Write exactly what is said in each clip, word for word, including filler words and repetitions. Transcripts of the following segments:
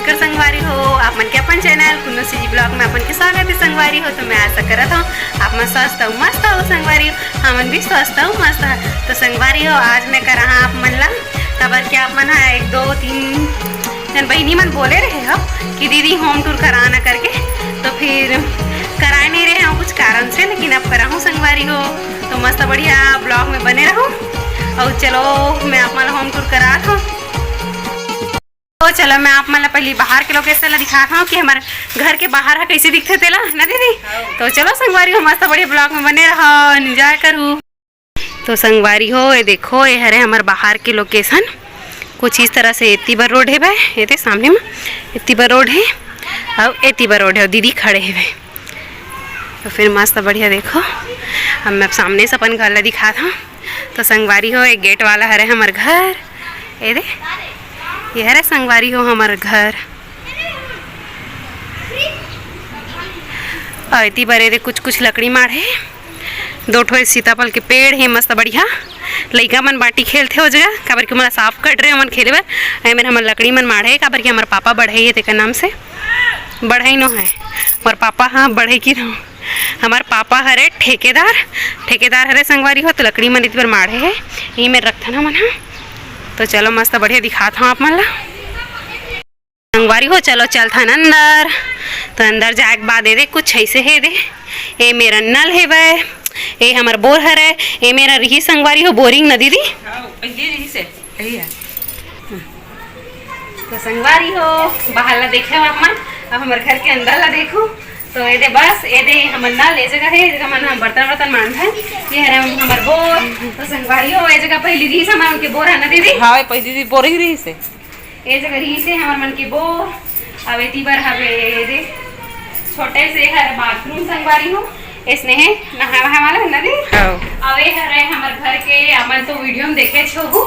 तो संगवारी हो, आप मन के अपन चैनल कुन्नू सीजी ब्लॉग में अपन के स्वागत है संगवारी हो। तो मैं आशा करत हूँ आप मन स्वस्थ हो, मस्त हो संगवारी हो, हमन भी स्वस्थ हो, मस्त है। तो संगवारी हो, आज मैं करा हाँ आप मन ला, काबर के आप मन हा एक दो तीन जन बहिनी मन बोले रहे हो कि दीदी होम टूर कराना करके, तो फिर कराए नहीं रहे हो कुछ कारण से, लेकिन अब करा हूँ संगवारी हो। तो मस्त बढ़िया ब्लॉग में बने रहो। और चलो, मैं आप मन ला होम टूर करात हूँ। तो चलो, मैं आप मन ला पहली बाहर के लोकेशन ला दिखात हूँ कि हमारे घर के बाहर है कैसे दिखते तेला, है ना दीदी? तो चलो संगवारी हो, मस्त बढ़िया ब्लॉग में बने रहो, एंजॉय करू। तो संगवारी हो, ये देखो, ये हरे हमर बाहर के लोकेशन। कुछ इस तरह से एती बर रोड हे भाई, ये दे सामने में एती बर रोड हे, और एती बर रोड हे, और दीदी खड़े हे भाई। तो फिर मस्त बढ़िया देखो, अब मैं सामने से अपन घर ला दिखात हूँ। तो संगवारी हो, एक गेट वाला हरे हमर घर, ये दे, ये हरे संगवारी हो हमर घर। और एती बर ये दे कुछ कुछ लकड़ी माढ़े, दो ठो सीताफल के पेड़ हे मस्त बढ़िया। लइका मन बाटी खेलथे ओ जगह, काबर कि मोला सांप कट रहे ओमन खेले बर। एमेर हमर लकड़ी मन माढ़े, काबर कि हमर पापा बढ़ई हे तेकर नाम से। बढ़ई नो है, मोर पापा, हाँ, बढ़ई की नो। हमर पापा हरे ठेकेदार, ठेकेदार हरे संगवारी हो, तो लकड़ी मन इति बर माढ़े हे, यही मेर रखथन हमन हा। तो चलो मस्त बढ़िया दिखात हूँ आप मन ला। संगवारी हो, चलो चलथन अंदर। तो अंदर जाए के बाद ये दे कुछ ऐसे हे दे, ये मेरा नल हे बे, ये हमर बोर हरे, ये मेरा रिही संगवारी हो बोरिंग न दीदी। हाँ, पहले रिही से, यही है। तो संगवारी हो, बाहर ला देखे हो आप मन, अब हमर घर के अंदर ला देखो। तो ये दे बस, ये दे हमर नल, ये जगह हे, ये जगह मन हम बर्तन वर्तन मांजथन। ये हरे हमर बोर। तो संगवारी हो, ये जगह पहली रिही से हमर मन के बोर है ना दीदी? हाँ, ये पहली रिही बोर ही रिही से। ये जगह रिही से हमर मन के बोर। अब एती बर हवे ये दे छोटे से हर बाथरूम संगवारी हो, इसने है नहाए वहाए वाला है ना दीदी? हाँ। अब ये हरे हमर घर के, अपन तो वीडियो में देखे छो,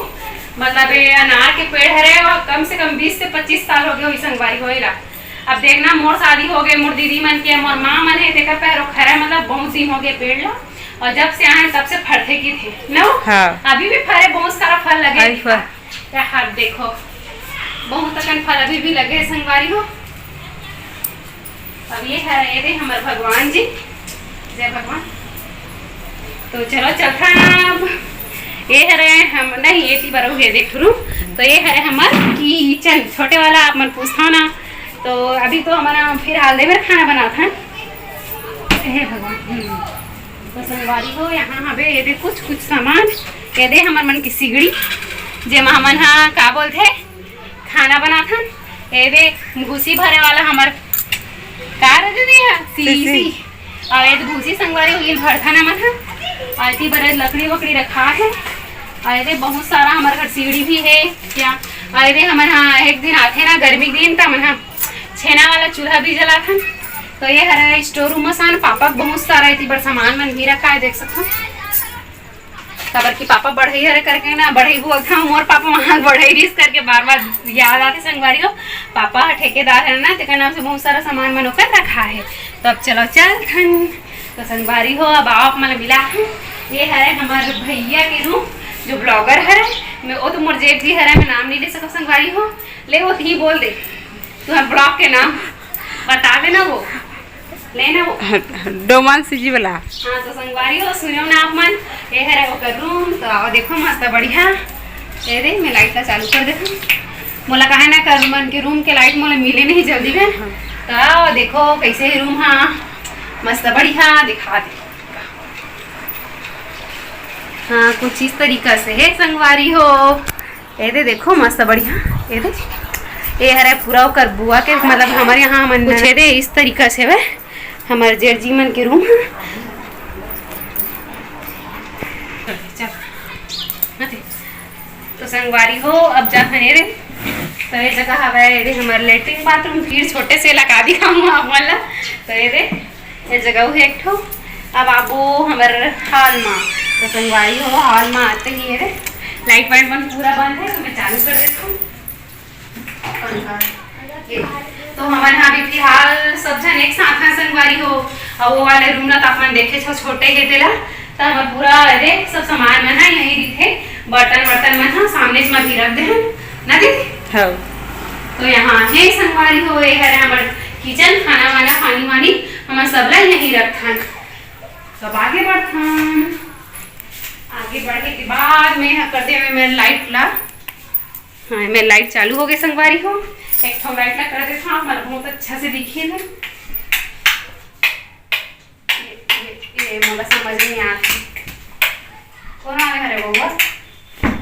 मतलब ये अनार के पेड़ हरे, और कम से कम बीस से पच्चीस साल हो गए होही संगवारी हो एला। अब देखना, मोर शादी हो गए, मोर दीदी मन के, मोर माँ मन है, तेकर पैरो खरा, मतलब बहुत दिन हो गए पेड़ ला, और जब से आए तब से फरथे की थे, नो? हाँ। अभी भी फरे, बहुत सारा फल लगे अरे दिखा। वाह। ये हाथ देखो, बहुत अकन फल अभी भी लगे है संगवारी हो। अब ये है, ये दे हमर भगवान जी, जय भगवान। तो चलो चलथन अब। ये हरे हम, नहीं, ये ती बरऊ है, देख ठुरू। तो ये हरे हमर किचन, छोटे वाला आप मन पूछता ना। तो अभी तो हमारा फिलहाल दे मेरा खाना बनाथन। हे भगवान। हम्म। तो संगवारी हो, यहाँ हवे ये दे कुछ कुछ सामान, ये दे हमर मन की सिगड़ी, जेमा हमन हा का बोलथे, खाना बनाथन। ये दे भूसी भरे वाला हमर का रहे दीदी, हाँ, सीसी। सीसी। और ये दे भूसी संगवारी हो, ये भरथन हमन हा। और इतनी बड़े लकड़ी वकड़ी रखा है। और ये दे बहुत सारा हमर घर सिगड़ी भी है क्या। और ये दे हमन हा एक दिन आथे ना गर्मी के दिन, त हमन हा छेना वाला चूल्हा भी जलाथन। तो ये हरे स्टोर रूम में सान पापा बहुत सारा इतनी बड़ सामान मन भी रखा है, देख सकते हो। काबर कि पापा बढ़ई हरे करके ना, बढ़ई बोलता हूँ, मोर पापा वहाँ बढ़ई रिस करके बार बार याद आते संगवारी हो। पापा ह ठेकेदार है ना, तेकर नाम से बहुत सारा सामान मन ओकर रखा है। तो अब चलो चलथन। तो संगवारी हो, अब आप मन मिला है, ये हरे हमारे भैया के रूम, जो ब्लॉगर हरे, मैं, वो तो मोर जेठ जी हरे, मैं नाम नहीं ले सकूँ संगवारी हो, ले वो ही बोल दे, तू हम ब्लॉग के नाम बता देना वो। लेना हो। डोमान सीजी वाला। हाँ, तो संगवारी हो, सुनो ना आप मन, ये हरे ओकर रूम। तो आओ देखो, मस्त बढ़िया। ये दे, मैं लाइट ला चालू कर देता हूँ। मोला कहा ना कर मन के रूम के लाइट मोला मिले नहीं जल्दी में। तो आओ देखो कैसे है रूम। हाँ, मस्त बढ़िया दिखा दे। हाँ, कुछ इस तरीका से है संगवारी हो। ये दे देखो, मस्त बढ़िया। ये दे, ये हरे पूरा ओकर बुआ के, मतलब हमारे यहाँ मन कुछ ये दे इस तरीका से हवे हमर जेठ जी मन के रूम। चल, तो संगवारी हो, अब जाथन ये दे, तो ये जगह हवे, ये दे हमर लेटरिन बाथरूम, फिर छोटे से लगा दिखाऊँ आप मन ला। तो ये दे, ये जगह है एक ठो। अब आबो हमर हॉल मा, तो संगवारी हो, हॉल मा आते ही ये दे लाइट वाइट मन पूरा बंद है, तो मैं चालू कर देता हूँ पंखा। ये, तो हमन हा अभी फिलहाल सब झन एक साथ हैं संगवारी हो, और वो वाले रूम ला तो आप मन देखे छो, छोटे हे तेला, तो हमर पूरा, अरे, सब सामान मन हा यहीं दिखे, बर्तन वर्तन मन हा सामने मा भी रख दे हैं ना दीदी? हाँ। तो यहाँ हे संगवारी हो, ये हरे हमर किचन, खाना वाना, पानी वानी, हमन सबला यहीं रखथन। तो अब आगे बढ़थन। आगे बढ़े के बाद मैं ह कर देवे मैं लाइट ला। हाँ, मैं लाइट चालू हो गए संगवारी हो। एक ठो लाइट ला कर देथन, हमर बहुत अच्छा से दिखी ना। ये, ये, ये मोला समझ नहीं आत हे। कौन आवे हरे बउआ?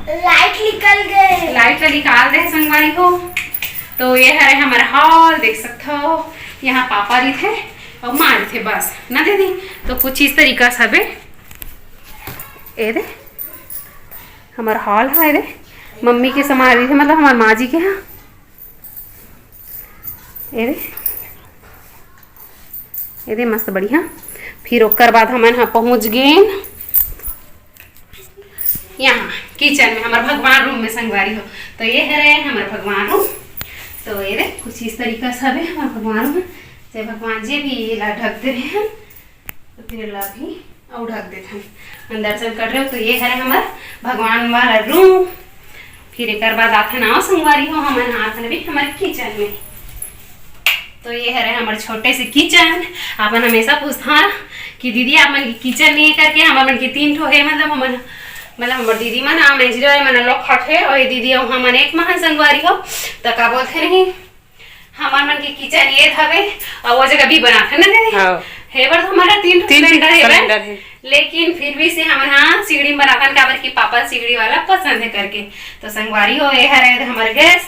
लाइट निकल गए। लाइट ला निकाल दे संगवारी हो। तो ये हरे हमर हॉल, देख सकत हो। यहाँ पापा रहिथे अउ माँ रहिथे बस ना दीदी। तो कुछ इस तरीका से हवे। ये दे हमर हॉल है रे, मम्मी के समान रहिथे, मतलब हमर माँ जी के यहाँ। ये दे, ये दे मस्त बढ़िया। फिर ओकर बाद हमन ह पहुँच गेन यहाँ किचन में, हमर भगवान रूम में संगवारी हो। तो ये हरे हमर भगवान रूम। तो ये दे कुछ इस तरीका से हवे हमर भगवान रूम। जय भगवान जी भी ये ला ढक दे रहे हैं। तो फिर ला भी अउ ढक देथन। अंदर से कर रहे हो तो ये हरे हमर भगवान वाला रूम। फिर एकर बाद आथन आओ संगवारी हो, हमन आथन अभी हमर किचन में। तो ये हरे हमर छोटे से किचन। आपन हमेशा पूछथन कि दीदी आप मन के किचन नहीं करके, हमर मन के तीन ठो हे, मतलब हमन, मतलब हमर दीदी मन, आ, मैं जीरो मन लोग खट हे, और ये दीदी अउ हमन एक महान संगवारी हो, तो का बोलथे नहीं, हमर मन के किचन ये हवे, अउ वो जगह भी बनाथन ना दीदी। हाँ। हे बर तो हमारा तीन ठो तीन ठो सिलेंडर हे बे। सिलेंडर हे। लेकिन फिर भी से हमन हाँ सीढ़ी में बनाथन, काबर कि पापा सीढ़ी वाला पसंद है करके। तो संगवारी हो, ये हरे हमर गैस।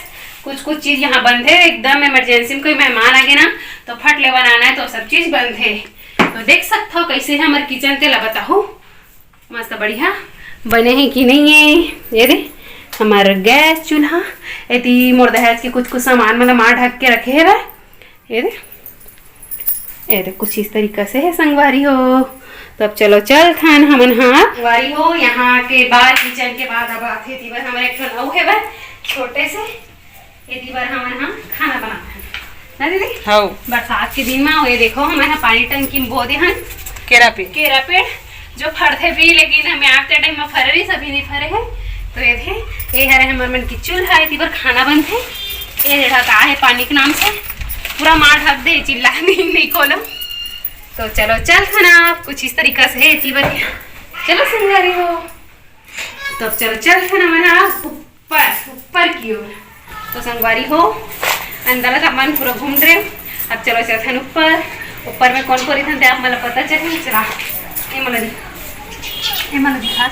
कुछ कुछ चीज यहाँ बंद है, एकदम इमरजेंसी में कोई मेहमान आ गए ना, तो फट ले बनाना है, तो सब चीज बंद है। तो देख सकत हो कैसे है हमर किचन, तेला बताहू। मस्त बढ़िया बने हे कि नहीं हे। ये दे हमर गैस चूल्हा, एती मोर दहेज के कुछ कुछ सामान मन ला मार ढक के रखे हवय। ये दे, ये दे कुछ इस तरीका से है संगवारी हो। तो अब चलो चलथन हमन हा। संगवारी हो, यहाँ के बाद, किचन के बाद अब आथे एती बर हमर एक ठन अउ हेवय छोटे से। एती बर हमन हा खाना बनाथन ना दीदी? हौ। बरसात के दिन मा ये देखो, हमन हा पानी टंकी में बो दे हन केरा पेड़। केरा पेड़ जो फरथे भी, लेकिन हमें आग के टाइम में फरे रही, सभी नहीं फरे है। तो ये थे, ये हरे हमर मन की चूल्हा, एती बर खाना बनथे। ये ढका है पानी के नाम से, पूरा मार ढक दे, चिल्ला नहीं, नहीं खोलो। तो चलो चलथन आप कुछ इस तरीका से है एती बर। चलो संगवारी हो, तो अब चलो चलथन हमन आप ऊपर, ऊपर की ओर। तो संगवारी हो, अंदर तक मन पूरा घूम रहे। अब चलो चलथन ऊपर। ऊपर में कौन कौन रहिथन ते आप मन ला पता चलही। चला, ये मन ला दिखा, ये मन ला दिखा।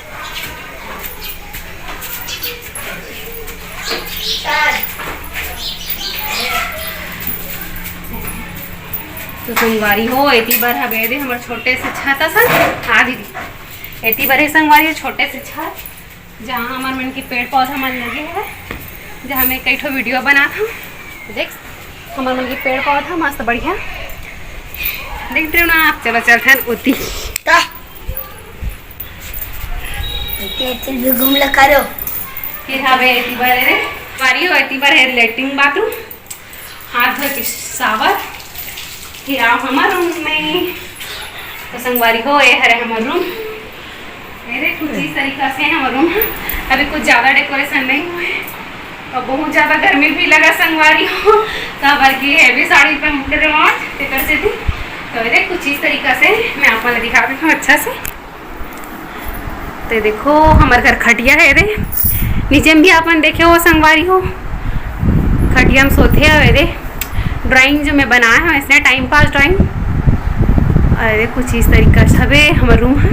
तो संगवारी हो, एती बर हवे दे हमर छोटे से छत असन। हाँ दीदी, एती बर हे संगवारी हो, छोटे से छत, जहाँ हमर मन के पेड़ पौधा मन लगे हवय, जहाँ मैं कई ठो वीडियो बनात हूँ। देख, हमर मन के पेड़ पौधा मस्त बढ़िया दिख रहे हो ना आप। चलो चलथन ओती। का? एती, एती भी घूम ले करो। फिर हवे एती बर रे, बारी हो एती बर है लेटरिन बाथरूम, हाथ धो के shower। फिर आओ हमर रूम में। तो संगवारी हो, ये हरे हमर रूम। ये देख, कुछ इस तरीका से हमर रूम है। अभी कुछ ज्यादा decoration नहीं हुआ है और बहुत ज्यादा गर्मी भी लगा संगवारी हो, काबर कि heavy साड़ी पहन के रहो आज, तेकर से भी। तो ये देख, कुछ इस तरीका से मैं आप मन ला दिखा देती हूँ अच्छा से। तो देखो, हमर घर खटिया है रे, नीचे में भी आपन देखे हो संगवारी हो, खटिया में सोते हवे रे। Drawing जो मैं बनाए हूँ ऐसे time pass drawing। अरे कुछ इस तरीका से हवे हमर रूम है।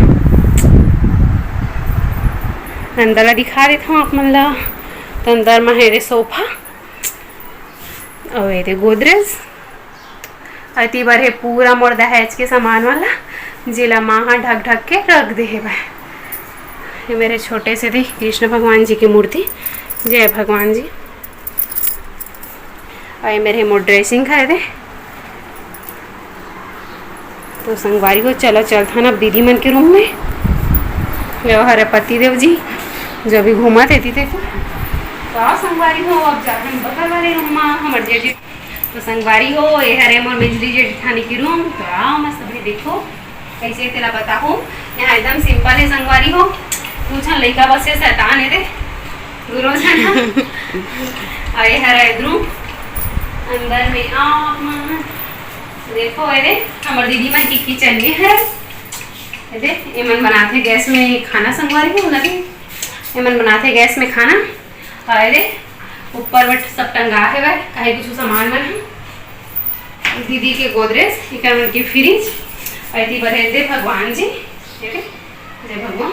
अंदर ला दिखा देता हूँ आप मन ला। तो अंदर में है रे सोफा, और ये रे गोदरेज। एती बर हे पूरा मोर दहेज के सामान वाला, जेला माँ ह ढक ढक के रख दे हेवय। ये मेरे छोटे से दे कृष्ण भगवान जी की मूर्ति, जय भगवान जी। और ये मेरे मोर dressing है दे। तो संगवारी हो, चलो चलथन अब दीदी मन के रूम में। ये हरे पति देव जी जो भी घूमत हे एती तेती। तो आओ संगवारी हो, अब जाथन बगल वाले रूम में हमर जे जे तो संगवारी हो, ये हरे मोर बिजली जेठानी की रूम। तो आओ मस्त भाई देखो कैसे तेला बताहूँ, यहाँ एकदम simple है संगवारी हो। दू झन लइका बस है, शैतान है रे, दोनों झन ह। और ये हरे रूम, अंदर में आप मन देखो, अरे, हमर दीदी मन के किचन में है। अरे, एमन बनाथे गैस में खाना संगवारी हो ना, एमन बनाथे गैस में खाना। अरे, ऊपर में सब टंगा हेवय, काहे कुछ सामान मन है। दीदी के गोदरेज, इकर मन के फ्रिज, अति बड़े दे भगवान जी। अरे, जय भगवान।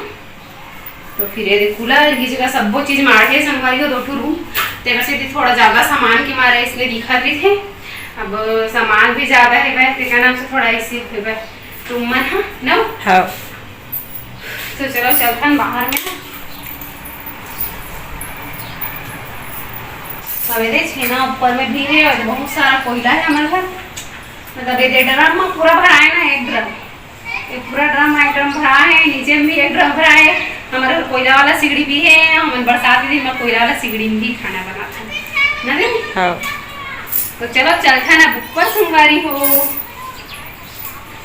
तो फिर ये दे कूलर, ये जगह सब्बो चीज माढ़े संगवारी हो, दो ठो रूम, तेकर सेती थोड़ा ज्यादा सामान के मारे इसलिए दिखत रहिथे। अब सामान भी ज्यादा हेवय, तेकर नाम से थोड़ा ऐसे हेवय रूम मन ह, न? हाँ। तो चलो चलथन बाहर में। अब ये दे छेना ऊपर में भी है और बहुत सारा कोयला है हमारे घर। मतलब ये दे ड्रम में पूरा भराए ना, एक ड्रम। ये पूरा ड्रम, एक ड्रम भरा है, नीचे में भी एक ड्रम भरा है। हमारे घर कोयला वाला सिगड़ी भी है, हम बरसात के दिन में कोयला वाला सिगड़ी में भी खाना बनाते हैं ना दीदी? हाँ। तो चलो चलथन अब ऊपर संगवारी हो।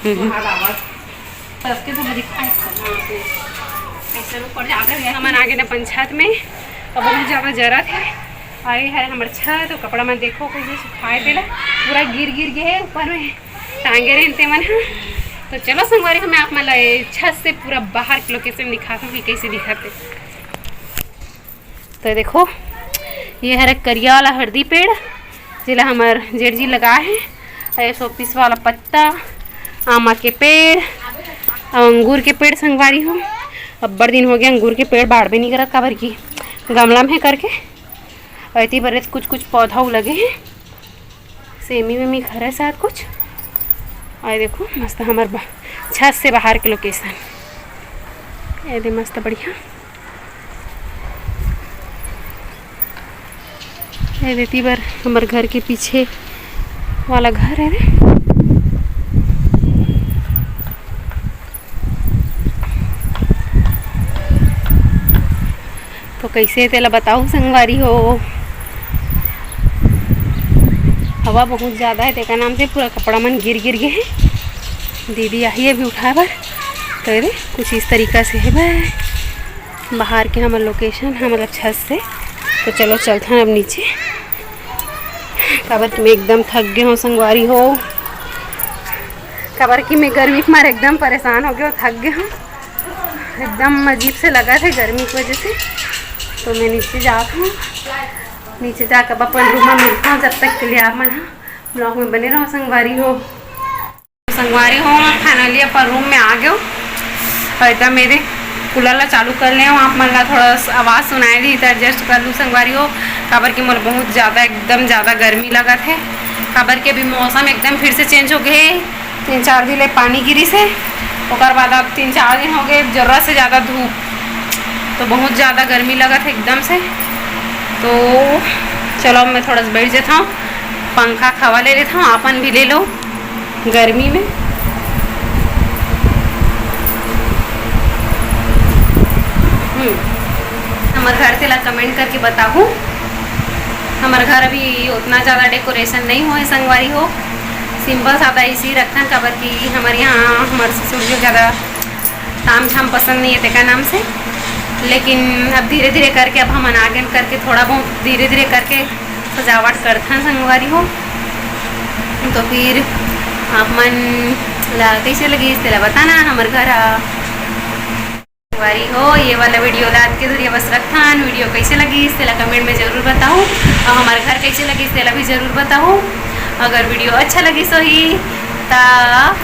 हम्म। वहाँ लावा। सबके तो मुझे खाए खाना। ऐसे ऊपर जाते हुए हमन आगे ना पंचायत में, अब बहुत ज्यादा जरूरत है। आई है हमर छत, तो कपड़ा मन देखो कैसे सुखाए तेला, पूरा गिर गिर गए है ऊपर में। टांगे रहिन ते मन ह। तो चलो संगवारी हो, मैं आप मन ला ये छत से पूरा बाहर के लोकेशन दिखात हूँ कि कैसे दिखत हे। तो देखो, ये हरे करिया वाला हरदी पेड़, जेला हमर जेठ जी लगाए हे। अउ ये शोपीस वाला पत्ता, आमा के पेड़, अउ अंगूर के पेड़ संगवारी हो। अब्बड़ दिन हो गया अंगूर के पेड़ बाढ़बे नहीं करत, काबर की गमला में करके। अउ एती बर कुछ कुछ पौधा लगे हे। सेमी वेमी घर है शायद कुछ। और देखो मस्त हमर बा-, छत से बाहर के लोकेशन। ये दे मस्त बढ़िया। ये देती बर हमर घर के पीछे वाला घर है रे। तो कैसे तेला बताऊं संगवारी हो, हवा बहुत ज्यादा है, तेकर नाम से पूरा कपड़ा मन गिर गिर गए हैं। दीदी आई है अभी उठाए बर। तो ये दे, कुछ इस तरीका से है भाई, बाहर के हमर लोकेशन है, मतलब छत से। तो चलो चलथन अब नीचे, काबर कि मैं एकदम थक गए हूँ संगवारी हो, काबर कि मैं गर्मी के मारे एकदम परेशान हो गए हूँ, थक गए हूँ। एकदम अजीब से लगा थे गर्मी की वजह से। तो मैं नीचे जात हूँ, नीचे जाकर अपन रूम में मिलता हूँ। जब तक के लिए आप मन ब्लॉग में बने रहो संगवारी हो। संगवारी हो, finally अपन रूम में आ गए हो। और एकदम मेरे कूलर ला चालू कर ले हूँ, आप मन ला थोड़ा सा आवाज़ सुनाई दी तो एडजस्ट कर लूँ संगवारी हो, काबर कि मोला बहुत ज़्यादा, एकदम ज़्यादा गर्मी लगत है, काबर कि अभी मौसम एकदम फिर से चेंज हो गए है। तीन चार दिन ले पानी गिरी से, ओकर बाद अब तीन चार दिन हो गए जरूरत से ज़्यादा धूप, तो बहुत ज़्यादा गर्मी लगत है एकदम से। तो चलो, अब मैं थोड़ा सा बैठ जाता हूँ, पंखा के हवा ले लेता हूँ, आपन भी ले लो गर्मी में। हम्म, हमर घर तेला कमेंट करके बताहू। हमर घर अभी उतना ज़्यादा डेकोरेशन नहीं होए संगवारी हो, सिंपल सादा ऐसे ही रखथन, काबर कि हमर यहाँ हमर ससुर जी ज़्यादा ताम झाम पसंद नहीं है तेका नाम से। लेकिन अब धीरे धीरे करके, अब हमन आगे करके थोड़ा बहुत धीरे धीरे करके सजावट करथन संगवारी हो। तो फिर आप मन ला कैसे लगिस तेला बताना हमर घर ह। संगवारी हो, ये वाला वीडियो ला आज के दुरिया बस रखथन। वीडियो कैसे लगिस तेला कमेंट में जरूर बताओ, और हमारे घर कैसे लगिस तेला भी जरूर बताओ। अगर वीडियो अच्छा लगिस होही ता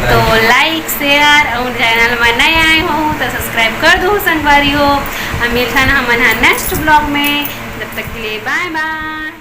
तो लाइक, शेयर, और चैनल में नए आए हो तो सब्सक्राइब कर दो संगवारी हो। और मिलथन हमन ह नेक्स्ट ब्लॉग में, जब तक के लिए बाय बाय।